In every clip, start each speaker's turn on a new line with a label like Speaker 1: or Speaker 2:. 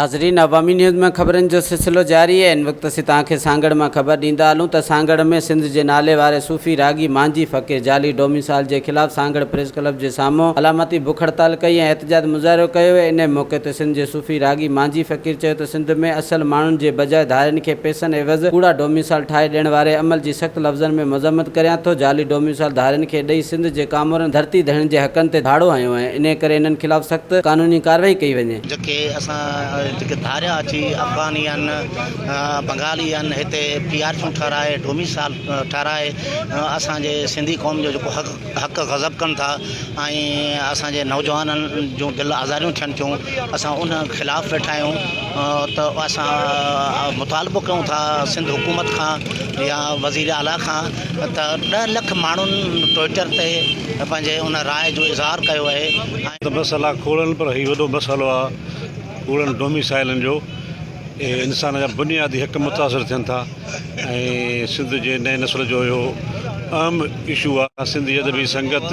Speaker 1: ناظرين عوامي نيوز ۾ خبرن جو سلسلو جاري آهي ان وقت اسين توهان کي سانگهڙ مان خبر ڏيندا هلون ته سانگهڙ ۾ سنڌ جي نالي واري صوفي راڳي مانجهي فقير جعلي ڊوميسائل جي خلاف سانگهڙ پريس ڪلب جي سامهون علامتي بک هڙتال ڪئي ۽ احتجاج مظاهرو ڪيو ويو انهي موقعي تي سنڌ جي صوفي راڳي مانجهي فقير چيو ته سنڌ ۾ اصل ماڻهن جي بجاء ڌارين کي پئسن عيوض ڪوڙا ڊوميسائل ٺاهي ڏيڻ واري عمل جي سخت لفظن ۾ مذمت ڪريان ٿو جعلي ڊوميسائل ڌارين کي ڏئي سنڌ جي ڪامورن ڌرتي ڌڻين جي حقن تي ڌاڙو هنيو آهي انهي ڪري انهن خلاف سخت قانوني ڪارروائي ڪئي وڃي.
Speaker 2: جيڪي اسان جيڪي ڌاريا اچي افغاني آهن بنگالي آهن هتي پي آر سيون ٺهرائي ڊوميسال ٺهرائي اسان جي سنڌي قوم جو جيڪو حق حق غضب ڪن ٿا ۽ اسان جي نوجوانن جون دل آزاريون ٿين ٿيون اسان ان خلاف ويٺا آهيون ته اسان مطالبو ڪيون ٿا سنڌ حڪومت کان يا وزير اعليٰ کان ته ڏهه لک ماڻهن ٽوئٽر تي پنهنجي ان راء جو اظهار ڪيو آهي ۽.
Speaker 3: ته مسئلا کوڙ آهن پر هي وڏو مسئلو آهي ڪوڙن ڊوميسائلن جو اهي انسان جا بنيادي حق متاثر ٿين ٿا ۽ سنڌ جي نئين نسل جو اهو اهم اشو آهي سنڌي ادبي سنگت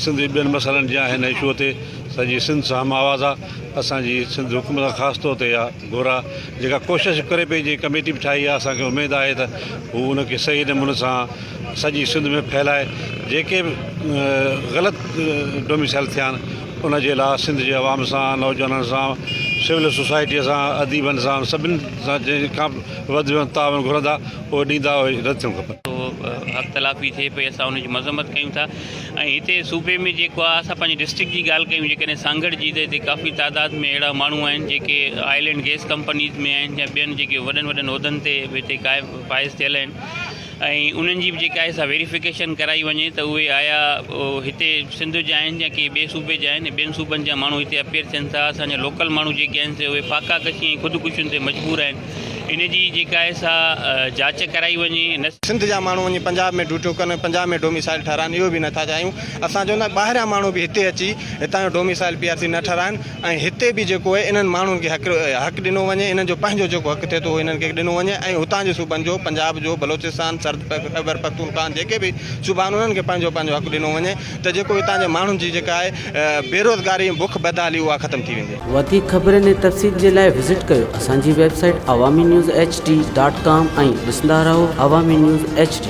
Speaker 3: سنڌ جي ٻين مسئلن جيان هن اشو تي سڄي سنڌ سان هم آواز آهي اسان جي سنڌ حڪومت کان خاص طور تي اها گهر آهي جيڪا ڪوشش ڪري پئي جيئن ڪميٽي به ٺاهي آهي اسان کي اميد آهي ته هو ان کي صحيح نموني سان سڄي سنڌ ۾ ڦهلائي جيڪي به غلط ڊوميسائل ٿيا آهن ان جي لاء سنڌ جي عوام سان نوجوانن سان سول سوسائٽي سان اديبن سان سڀني سان جنهن کان به وڌ ۾ وڌ تعاون گهرندا اهي ڏيندا اهي رد ٿيڻ کپن.
Speaker 4: حق تلافي ٿئي پئي اسان ان جي مذمت ڪيون ٿا ۽ هتي صوبي ۾ جيڪو آهي اسان پنهنجي ڊسٽرڪٽ جي ڳالهه ڪيون جيڪڏهن سانگهڙ جي ته هتي ڪافي تعداد ۾ اهڙا ماڻهو آهن جيڪي آئل اينڊ گئس ڪمپنيز ۾ آهن يا ٻين جيڪي وڏن وڏن عهدن تي هتي قائم فائز ٿيل آهن ۽ انهن جي به جيڪا آهي سا ويريفڪيشن ڪرائي وڃي ته اهي آيا هتي سنڌ جا آهن يا ڪي ٻئي صوبي جا آهن ٻين صوبن جا ماڻهو هتي اپيئر ٿين ٿا اسانجا لوڪل ماڻهو جيڪي آهن سي اهي فاقا ڪشي ۽ خودڪشين تي مجبور آهن ان جي جيڪا آهي سا جاچ ڪرائي وڃي نه.
Speaker 5: سنڌ جا ماڻهو وڃي پنجاب ۾ ڊيوٽيون ڪن ۽ پنجاب ۾ ڊوميسائل ٺهرائن اهو به نٿا چاهيون اسان چون ٿا ٻاهريان ماڻهو به هتي اچي هتان جو ڊوميسائل پي آر سي نه ٺهرائن ۽ هتي به جيڪو آهي انهن ماڻهن کي حق حق ڏنو وڃي انهن جو پنهنجو جيڪو حق ٿئي ٿو اهو انهن کي ڏنو وڃي ۽ هتان جي صوبن جو پنجاب جو بلوچستان سرد خيبر پختونخواه جيڪي به صوبا آهن انهن کي پنهنجو پنهنجو حق ڏنو وڃي ته جيڪو هتان جي ماڻهن جي جيڪا آهي بيروزگاري ۽ بک بدحالي اها ختم ٿي ويندي.
Speaker 1: وڌيڪ خبرن ۽ تفصيل جي لاء وزٽ ڪيو اسان جي website Awami news H D dot com ۽ ڏسندا رهو عوامي نيوز ايڇ ڊي.